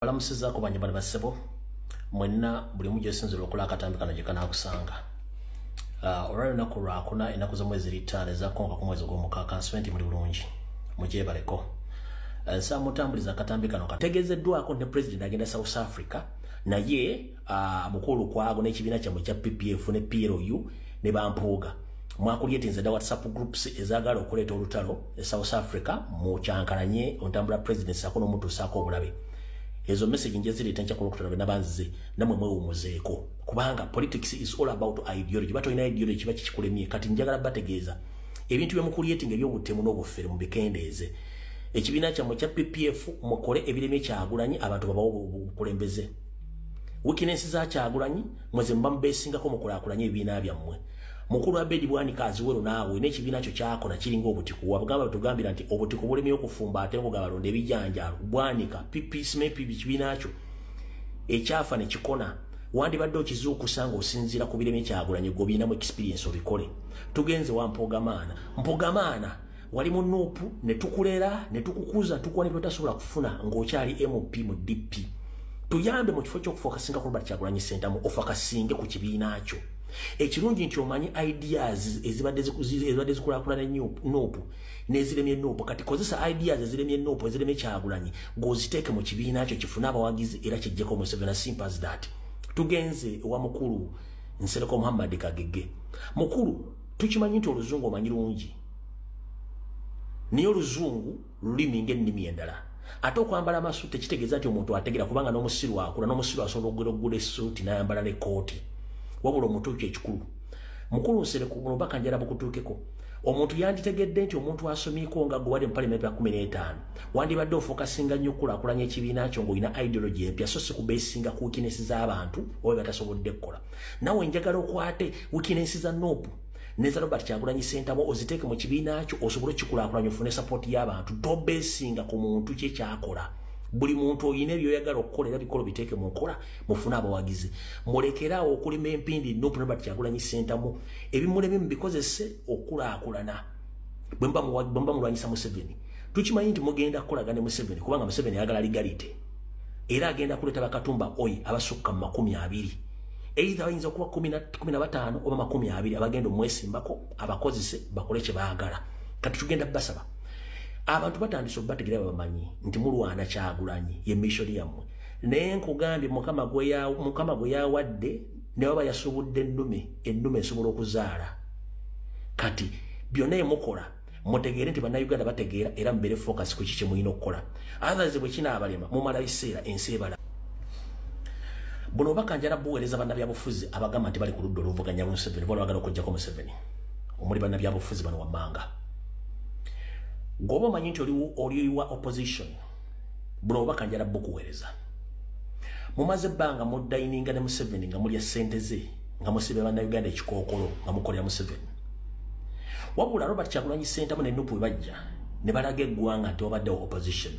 Balamusizaako banyabali bassebo mwenna buli mujja osinzira okola akatambi kano gye kanaakusanga. Olwali lunaku lwakuna ennaku z'omwezi 5 ez'akonka ku mwezi ogw'omukaaga, nsuubira nti muli bulungi mugyebaleko. Nsaba mutambuliza akatambi kano kategeezeddwako ne pulezidenti agenda South Africa, naye mukulu Lukwago n'ekibiina kyammwe kya PPF ne PLU ne bampuuga mwakulyetinze dda WhatsApp groups ezaagala okuleeta olutalo e South Africa mukyankalanye ontambula pulezidenti saako n'omutuusaako obulabe. Ezo message nje zireeta nkya kulokutana bwe nabanzize namwe mwewumuzeeko, kubanga politics is all about ideology. Batolina ideology kiba kikulemye. Kati njagala bategeeza ebintu bye mukulyetinga eby'obutemu n'obufere mubikendeeze. Ekibiina kyammwe kya PPF mukole ebiremye Kyagulanyi, abantu babawo obukulembeze. Weakness za Kyagulanyi mweze muba mubesingako mukulaakulanye ebibiina byammwe. Mukulu Abedi Bwanika aziwero naawe n'ekibiina kyo kyakola kiringa obutiku. Wabagamba tugambira nti obutiku bulemye okufumba ate ngo gabalonda ebijanjaalo. Bwanika PPSMP ekibiina kyo ekyafa ne kikona, wandibadde okizuukusa ng'osinziira ku biremye Kyagulanyi, gwe obirinamu experience obikole. Tugenze wa Mpogamaana. Mpogamaana wali mu NUP ne tukulera ne tukukuza, tukuwa ne by'otasobola kufuna ng'okyali MP mu DP. Tuyambe mu kifo ky'okufokasinga ku Robert Kyagulanyi Ssentamu, ofakasinge ku kibiina kyo. Ekirungi nti omanyi ideas ezibadde zikulaakulana NUP n'eziremye NUP. Kati kozesa ideas eziremye NUP, eziremye Kyagulanyi, ng'oziteeke mu kibiina kyo kifune abawagizi era kijjeko Museveni. Simple as that. Tugenze ewa mukulu Nsereko Muhammad Kagege. Mukulu, tukimanyi nti oluzungu omanyi lungi, naye oluzungu lulimi ng'ennimi endala. Ate okwambala amasuuti tekitegeeza nti omuntu ategera, kubanga n'omusiru akula, n'omusiru asobola okugula essuuti n'ayambala n'ekkooti. Wabula omutuuki ekikulu, mukulu Nsereko, buno baka njala bukutuukeko. Omuntu yanditegedde nti omuntu asomyeko nga gwe wali mu palimenti ya 15, wandibadde ofokasinga nnyo okukulaakulanya ekibiina kyo ng'olina ideology empya, so si kubeesinga ku weakness z'abantu oba batasobodde kukola. Nawe njagala okwate weakness za NUP neza Robert Kyagulanyi Ssentamu oziteeke mu kibiina kyo osobole okukikulaakulanya ofune support y'abantu. Tobeesinga ku muntu kye kyakola. Buli muntu oyina ebyoyagala okukola era bikolo biteeke mu nkola mufune abawagizi. Mulekeraawo okulima empindi NUP Robert Kyagulanyi Ssentamu, ebimulemi mubikozese okukulaakulana. Bwe muba mulwanyisa Museveni, tukimanyi nti mugenda kukolagana ne Museveni, kubanga Museveni ayagala legality era agenda kuleeta bakatumba oyi abasukka mu 20, either bayinza okuba 15 oba 20 abagenda omwesimbako, abakozese bakole kye baagala. Kati tugenda basaba, abantu batandise okubategeera, babamanyi nti mulwana Kyagulanyi, ye mission yammwe. Naye nkugambye, Mukama gwe yawadde ne baba yasubudde ennume, ennume esobola okuzaala. Kati byonna emukola mutegeere nti Bannayuganda bategeera, era mubeere focus ku kiki mulina okukola. Others bwe kinaabalema mumala biseera, ensi ebala. Buno obubaka njala buweereza bannabyabufuzi abagamba nti bali ku ludda oluvuganya Museveni, bona bagala okuggyako Museveni, omuli bannabyabufuzi bano wammanga. Gwoba omanyi nti oli wa opposition, buno obubaka njala bukuweereza. Mumaze ebbanga muddayininga ne Museveni, nga mulya ssente ze, nga musibe Bannayuganda ekikookolo, nga mukolera Museveni. Wabula Robert Kyagulanyi Ssentamu ne NUP bwe bajja ne balaga eggwanga nti wabaddewo opposition,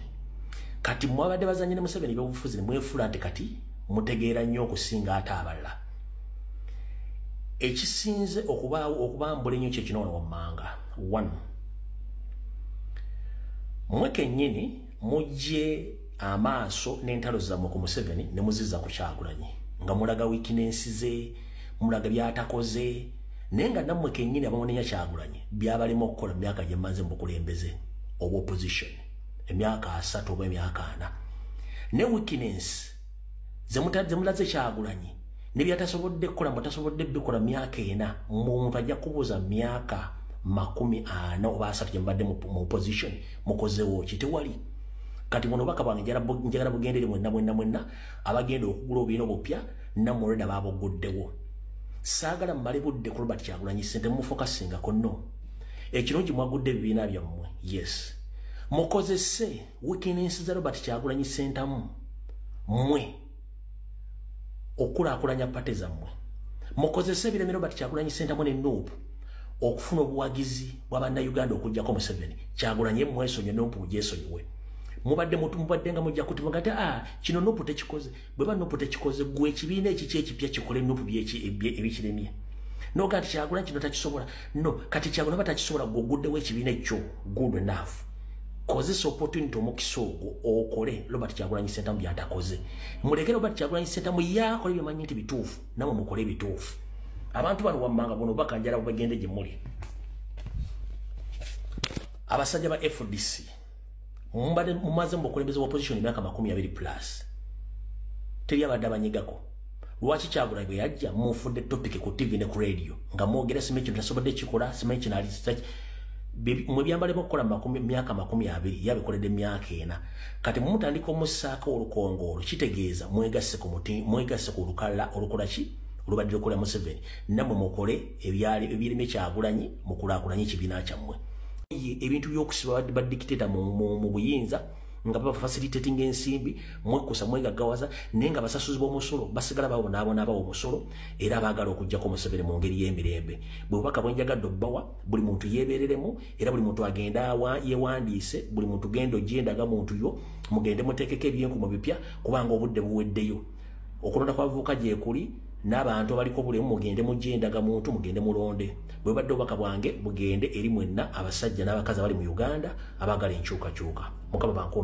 kati mwabadde bazanye ne Museveni ebyobufuzi ne mwefuula nti kati mutegeera nnyo okusinga ate abalala. Ekisinze okubaawo okubambula ennyo kye kino wano wammanga: one, mmwe kennyini mujje amaaso n'entalo zammwe ku Museveni ne muzizza ku Kyagulanyi, nga mulaga weakness ze, mulaga byatakoze, naye nga nammwe kennyini abamunenya Kyagulanyi byabalema okukola mu myaka gye mmaze mu bukulembeze obwa opposition, emyaka 30 oba emyaka 40. Ne weakness zemulaze Kyagulanyi ne byatasobodde kukola, mutasobodde bikola myaka 4. Omuntu ajja kubuuza, myaka 40 oba 30 gye mubadde mu opposition mukozewo ki? Tewali. Kati buno obubaka bwange njagala bugendere mwenna mwenna mwenna abagenda okugula obubiina obupya, nammwe olwedda baabuguddewo. Saagala mumale budde ku Robert Kyagulanyi Ssentamu, mufokasingako no. Ekirungi mwagudde ebibiina byammwe, yes, mukozese weakness za Robert Kyagulanyi Ssentamu mmwe okukulaakulanya party zammwe. Mukozese ebiremye Robert Kyagulanyi Ssentamu ne NUP okufuna obuwagizi bwa Bannayuganda okuggyako Museveni. Kyagulanyi mwesonyiwe, NUP mugyesonyiwe. Mubadde nga mujja kutimuga nti ah, kino NUP tekikoze. Bwe ba NUP tekikoze, gwe ekibiina ekiki ekipya kikole NUP ebikiremye. Noga nti Kyagulanyi kino takisobola. No, kati Kyagulanyi batakisobola, gwe oguddewo ekibiina ekyo, good enough. Kozesa opportunity omukisa ogwo okole Robert Kyagulanyi Ssentamu by'atakoze. Muleke Robert Kyagulanyi Ssentamu yakole byemanyi nti bituufu, namwe mukole ebituufu. Abantu bano wammanga buno bakanjala bwegende gye muli. Abasajja ba FDC mumbadde mumaze mu bukulembeze bwa opposition emyaka 20 plus, teri abadde abanyigako. Lwaki Kyagulanyi bwe yajja mufudde topic ku TV ne ku radio nga mwogera simanyi kino tasobodde kikola, simanyi kino ali mwe byambale okukola myaka 20 yabikoledde emyaka 4. Kati mumutandika omussaako olukongoolo, kitegeeza mwegasse ku muti, mwegasse ku lukalala olukola ki olubadde lukola Museveni. Nammwe mukole ebirime Kyagulanyi, mukulaakulanye ekibiina kyammwe. Ebintu by'okusiba ba dictator mu buyinza nga baba facilitating ensimbi, mwekkusa mwegaggawaza, naye nga basasuzi b'omusolo basigala babonaabona abawa omusolo era abaagala okuggyako Museveni mu ngeri y'emirembe. Bwe bubaka bwe njagadde obbawa, buli muntu yeebereremu era buli muntu agenda yeewandiise, buli muntu genda ojje endagamuntu yo, mugende muteekeko ebyenkumo bipya kubanga obudde buweddeyo. Okulonda kw'abavubuka gyekuli n'abantu abaliko obulemu, mugende mujje endagamuntu, mugende mulonde. Bwe bubadde obubaka bwange bugende eri mwenna abasajja n'abakazi abali mu Uganda abaagala enkyukakyuka. Mukama bankuume.